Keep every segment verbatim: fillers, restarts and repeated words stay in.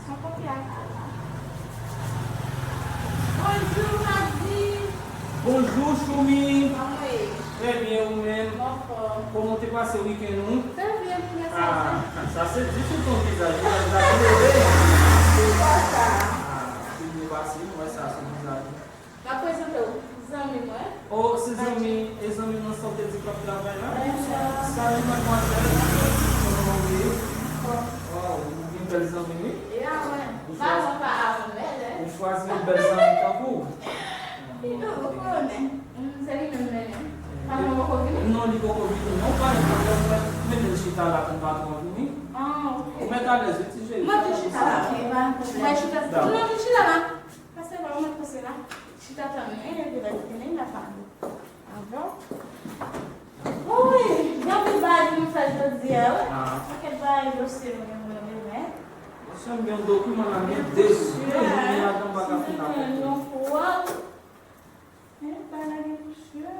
Sa kote a la? Bonjou, Madi. Bonjou, Choumi. Kòman w ye? Trè byen, ou menm? M anfòm. Kòman w te pase wikenn ou? Trè byen, wi, mèsi. Ah, sa se di sou ton vizaj, vizaj la klere. Ki bò sa? Ah, ki byen pase, m wè sa sou vizaj ou. M ap prezante w zanmi mwen. Oh, se zanmi, e zanmi mwen sa w te di k ap travay la? Salut, mademoiselle. Kòman w ye? Waw, ou gen bèl zanmi, wi. Ou chwazi, ou chwazi yon bèl zanmi tankou w. Ou konnen. Mm, se li menm mennen. Patwon poko vini? Non, li poko vini non, pa gen pwoblèm, mwen mennen l chita la pou patwon vini. Ah, ok. Ou mèt alèz, wi, ti cheri. Mwen tou chita la, ok, pa gen pwoblèm. Mwen chita, non, chita la. Pase la, ou mèt pase la. Chita tann mwen, epi lè l fini, n a pale. Avè w. Wi, gen anpil bagay pou m fè jodi a, wi. Ah. Pakèt bagay dosye nou gen pou nou bezwen. Dosye m gen yon dokiman la, m gen de jou, de jou m gen ladan, m pa ka fin avèk li. Yon fwa. Men, bagay la gen pousyè.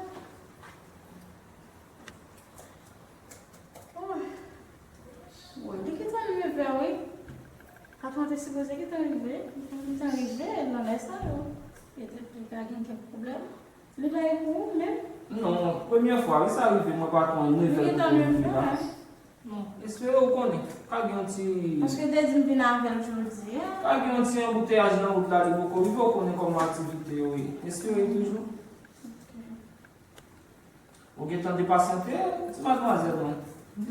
Wi, li gentan rive, wi. Patwon te sipoze gentan rive. Li gentan rive nan lè sa yo. Petèt li ka gen kèk pwoblèm. Li bay pou ou menm? Non, premyè fwa, wi, sa rive mwen, patwon, nevè pou vin la. Bon. Espere ou konnen. Ka gen yon ti... Paske te di m vin avè l jodi a. Ka gen yon ti anbouteyaj nan wout la, li poko rive, ou konnen kòman aktivite yo ye. Espere toujou. Ok. Ou gentan depasyante, ti madmwazèl mwen?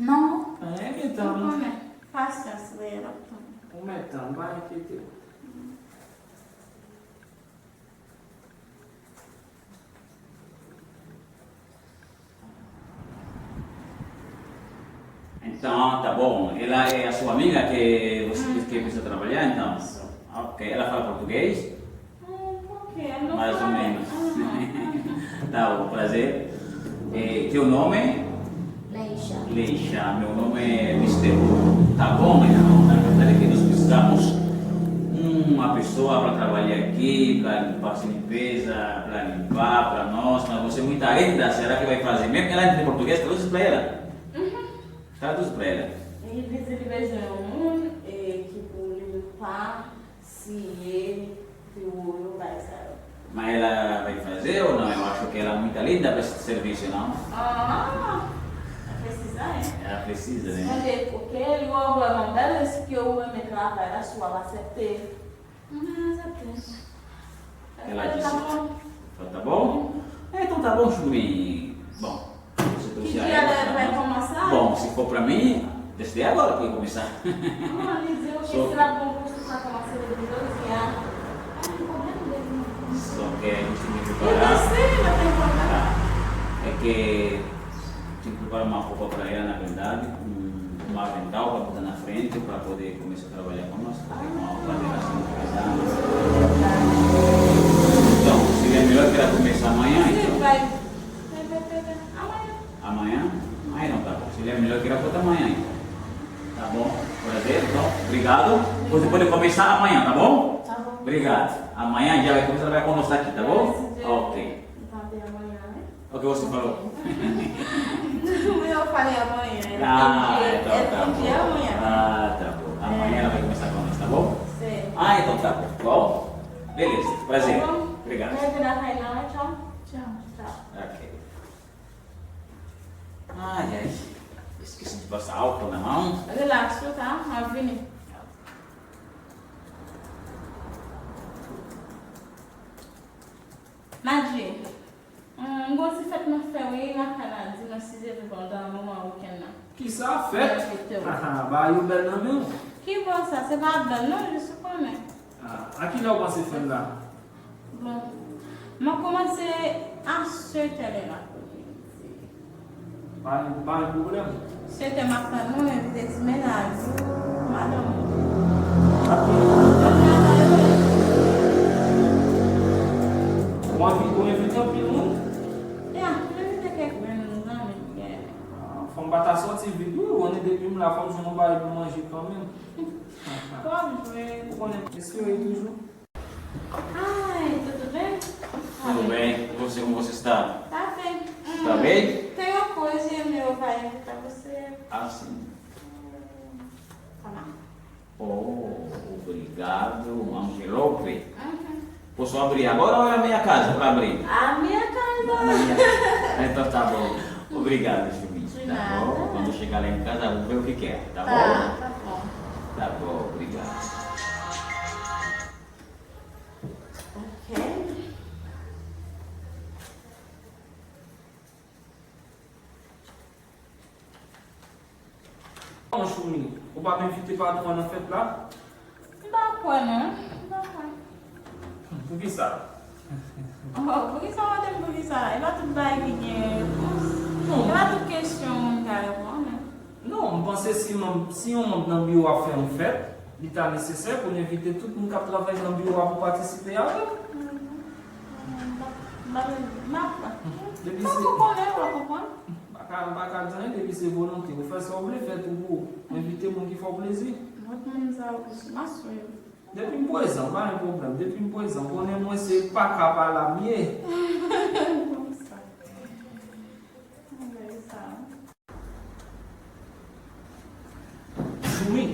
Non. Anyen gentan. Ou konnen, pasyans reyèl ap tann. Ou mèt tann, pa enkyete w. Então, tá bom. Ela é a sua amiga que você disse que precisa trabalhar, então? Ok, ela fala português? Um pouquinho, não fala. Mais ou menos. Tá bom, prazer. Eh, teu nome? Leixa. Leixa, meu nome é Mister Hugo. Tá bom, então, na verdade é que nós precisamos uma pessoa para trabalhar aqui, para fazer limpeza, para limpar para nós, mas você é muito linda, será que vai fazer mesmo? Ela entende português? Traduz para ela. Uhum. Traduz para ela. Li di li bezwen yon moun, e, ki pou limpa, siye, biwo yo, bagay sa yo. Mas ela vai fazer ou não? Eu acho que ela é muito linda para esse serviço, não? Ah, precisa, hein? Ela precisa, né? Mas é porque ele, o problema dela é que eu me travay la, sou a asepte. Mwen aksepte. Ela disse, tá bom. Falou, tá bom? É, então tá bom, Chumi. Bom, se trouxe a ela, tá bom. Bom, se for pra mim, desde agora pode começar. Ah, li di, ok, se l ap bon pou ou, se sa kòmanse depi jodi a. Ah, não tem problema, não. Só que a gente tem que preparar. Eu sei, não tem problema. Tá. É que Tem que preparar uma roupa para ela, na verdade, um, um avental para botar na frente, para poder começar a trabalhar com nós, porque com a roupa dela assim, não vai dar. Então, seria melhor que ela comece amanhã, então? Sim, vai. Vai, vai, vai, vai. Amanhã. Amanhã? Ah, então tá bom. Seria melhor que ela fosse amanhã, então. Tá bom, prazer, então, obrigado. Você pode começar amanhã, tá bom? Tá bom. Obrigado. Amanhã já vai começar a trabalhar com nós aqui, tá bom? Esse dia. Ok. Não tá bem amanhã, né? O que você falou? Não, eu falei amanhã. Ah, então tá bom. É dia amanhã. Ah, tá bom. Amanhã ela vai começar com nós, tá bom? Sim. Ah, então tá bom. Bom, beleza. Prazer. Tá bom. Obrigado. Não é que dá pra ir, não, é tchau? Tchau. Tchau. Ok. Ai, ai. Esqueci de passar álcool na mão. Relax, tá? Mas vini. Madji, m gon ti fèt mwen fè wi lakay la, di mwen si Dye vle pandan moman wikenn nan. Kisa fèt? Ba yo bèl nan men w. Ki bò sa? Se pa bèl non, jis ou konnen. A kilè w panse fè l la? Bon, m ap kòmanse a sèt è lè la. Pa gen, pa gen pwoblèm. Sèt è m ap tann ou, envite ti mennaj ou, madanm ou. Ou anvi, ou envite anpil moun? Ya, m envite kèk grenn zanmi m genyen. Ah, fò m pa ta sòti vit, wi, ou konnen depi m la, fò m jwenn yon bagay pou manje kanmenm. Fò m jwenn. Ou konnen, espere toujou. Ai, tudo bem? Tudo bem. E você, como você está? Tá bem. Está bem? Tem uma coisa, meu pai, pra você. Ah, sim. Hum, tá lá. Oh, obrigado. Obrigado, vamos ver logo. Uhum. Posso abrir agora ou é a minha casa para abrir? A minha casa. A minha. Então tá bom. Obrigado, Júlia. De nada. Tá bom? Quando chegar lá em casa, vamos ver o que que é, tá bom? Tá, tá bom. Tá bom, obrigado. Ok. Bon, Choumi, ou pa envite patwon an nan fèt la? M pa kwè non, m pa kwè. Poukisa? Oh, poukisa w mande m poukisa? E pa tout bagay ki gen repons. Non. E pa tout kesyon moun ka reponn. Non, m panse si manm, si yon manm nan biwo a fè yon fèt, li ta nesesè pou n envite tout moun k ap travay nan biwo a pou patisipe avè l. M pa, m pa, m pa kwè. Depi se, fòk ou konnen, w a konprann. M pa ka, m pa ka di anyen, depi se volonte. Ou fè sa w vle, fè tou pou ou. Envite moun ki fè w plezi. Lòt moun sa yo, m ap swiv. Depi m prezan, pa gen pwoblèm. Depi m prezan, konnen mwen se pa ka pale a m ye. Konsa. Anmwey sa. Choumi.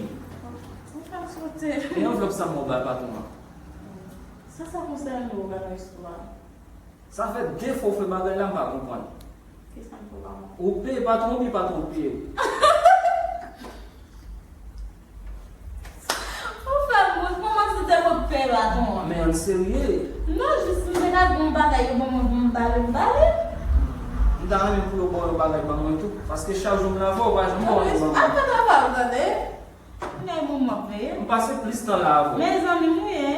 Ou ka sote. E anvlòp sa m ba w bay patwon an? Sa, sa konsène w, gade istwa. Sa fè de fwa w fè bagay la, m pa konprann. Kisa m fè w pa konprann? Ou peye patwon oubyen patwon peye w? Ou fè m wont, kòman se te mwen k peye patwon an? Men ann serye. Non, jis m te ka gen yon bagay, yo ban mwen pou m ba l, m ba l. M ta renmen pou yo ba w yon bagay ban mwen tou, paske chak jou m la avè w, ou pa janm ba w anyen ban mwen. Ap fè travay ou, tande? Kounye a e moun m ap peye. M pase plis tan la avè w. Men zanmi m ou ye.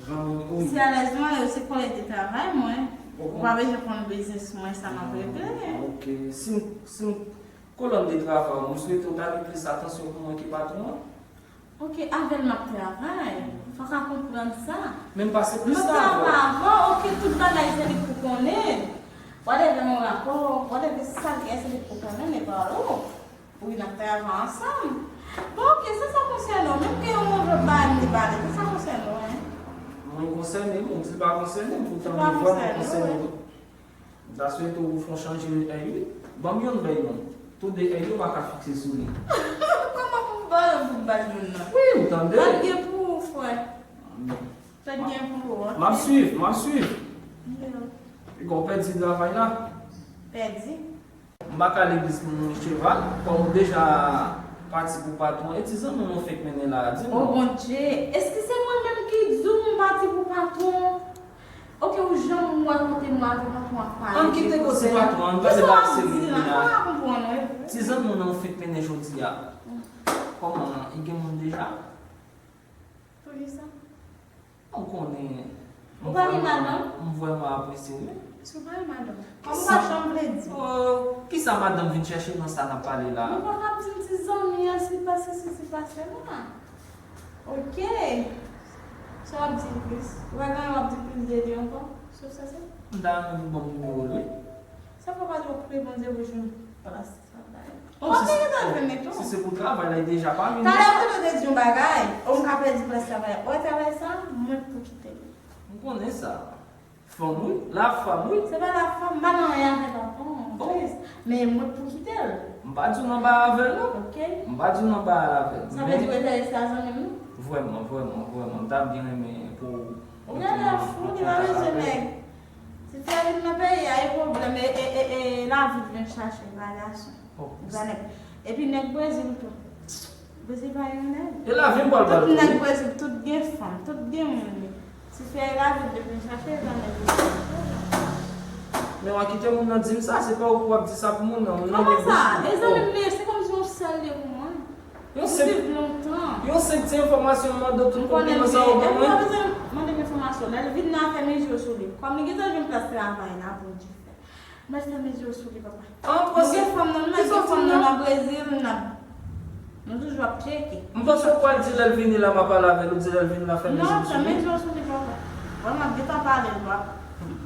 Zanmi m ou ye. Si alèz mwen, se kòlèg de travay mwen. Ou pa bezwen konn biznis mwen, sa m ap regle. Ok. Si m, si m kòlèg de travay w, m swete w ta gen plis atansyon pou mwen ke patwon an. Ok, avè l m ap travay. Fòk a konprann sa. Men m pase plis tan avè w. M ap travay avè w, ok, tout bagay se li k pou konnen. Whatever yon rapò, whatever sa l gen, se li k pou konnen, men pa ou. Wi, n ap travay ansanm. Bon, ok, sa, sa konsène w. Menm ke yon moun lòt bagay m te pale, sa, sa konsène w, en? Mwen konsène m, ou di l pa konsène m, poutan mwen vrèman konsène w. M ta swete w fè yon chanje èy wi. Ban m youn èy non. Tout de èy yo pa ka fikse sou li. Kòman pou m ba yo pou m ba l youn nan? Wi, ou tande? Sa l gen pou ou, frè? Sa l gen pou ou, ok. M ap swiv, m ap swiv. Piga w pèdi travay la? Pèdi? M pa ka legliz pou mwen cheval, kòm ou deja pati pou patwon, e ti zanmi w nou fenk mennen la a, di m non. O Bondye, èske se mwen menm ki di w m pati pou patwon? Ok, ou janm wè kote m wè avè patwon ap pale. Ann kite koze patwon an, ann pale bagay serye kounye a. Ti zanmi w nan ou fenk mennen jodi a. Kòman, li gen moun deja? Poukisa? Ou konnen. Ou pa gen madanm? M vrèman apresye w wi. Èske w pa gen madanm? Kòm ou pa janm vle di. Oh, kisa madanm vin chèche nan sa n ap pale la a? Ou pa ka ap di m ti zanmi an, si pase sesi, pase la. Ok. Sa w ap di plis? Ou pa gen anyen w ap di plis de li ankò? Sof sa se? M ta renmen pou ban m nimewo l wi. Sa fè w pa di w priye Bondye pou jwenn plas travay? Oh, si se pou travay la, li deja pa vini. Talè ou te dwe di yon bagay. Ou m ka pèdi plas travay. Ou wè travay sa, mwen k pou kite l. M konnen sa. Fanm wi, la fanm wi. Se pa la fanm, m pa nan anyen avè patwon an, plis. Men mwen k pou kite l. M pa di w nan bagay avè l non. Ok. M pa di w nan bagay avè l. Sa vle di w enterese a zanmi m non? Vrèman, vrèman, vrèman. M ta byen renmen pou ou. Ou genlè fou, li pa bezwen nèg. Ti frè vin nan peyi a, e pwoblèm, e, e, e, e lavi vin chache, pa gason. Ou pa nèg. Epi nèg Brezil tou. Brezil pa gen nèg. E lavi m pral ba l tou wi. Tout nèg Brezil, tout gen fanm, tout gen moun li. Ti frè e lavi vin chache, e pa nèg Brezil. Men w a kite moun nan di m sa, se pa ou ki w ap di sa pou moun nan, moun nan gen bouch tou. Kòman sa? E zanmi m li ye, se kòmsi yon sè l ye pou mwen. Yon senp, yon senp ti enfòmasyon m mande w tout konpliman sa yo ban mwen. Epi w pa bezwen mande m enfòmasyon. Lè l vin nan afè mezi yo sou li. Kòm li gentan jwenn plas travay la, Bondye fè. Mèt fè mezi yo sou li, papa. Nou gen fanm nan, nou gen fanm nan nan Brezil, n ap, nou toujou ap tcheke. M panse w pral di lè l vini la, m a pale avè l, ou di lè l vini la, fè mezi yo sou li. Non, fè mezi yo sou li, papa. Vrèman, m gentan pale l, papa.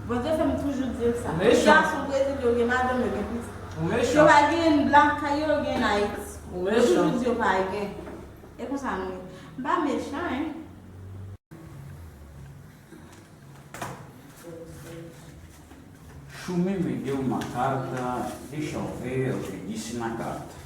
Bondye fè m toujou di l sa. Ou mechan. Gason Brezil yo gen madanm, yo gen pitit. Ou mechan. Yo pa gen lakay yo, yo gen Ayiti. Ou mechan. Yo toujou di yo pa gen. E konsa nou ye. M pa mechan, en. Choumi, me deu uma carta, deixa eu ver, eu pedi-se na carta.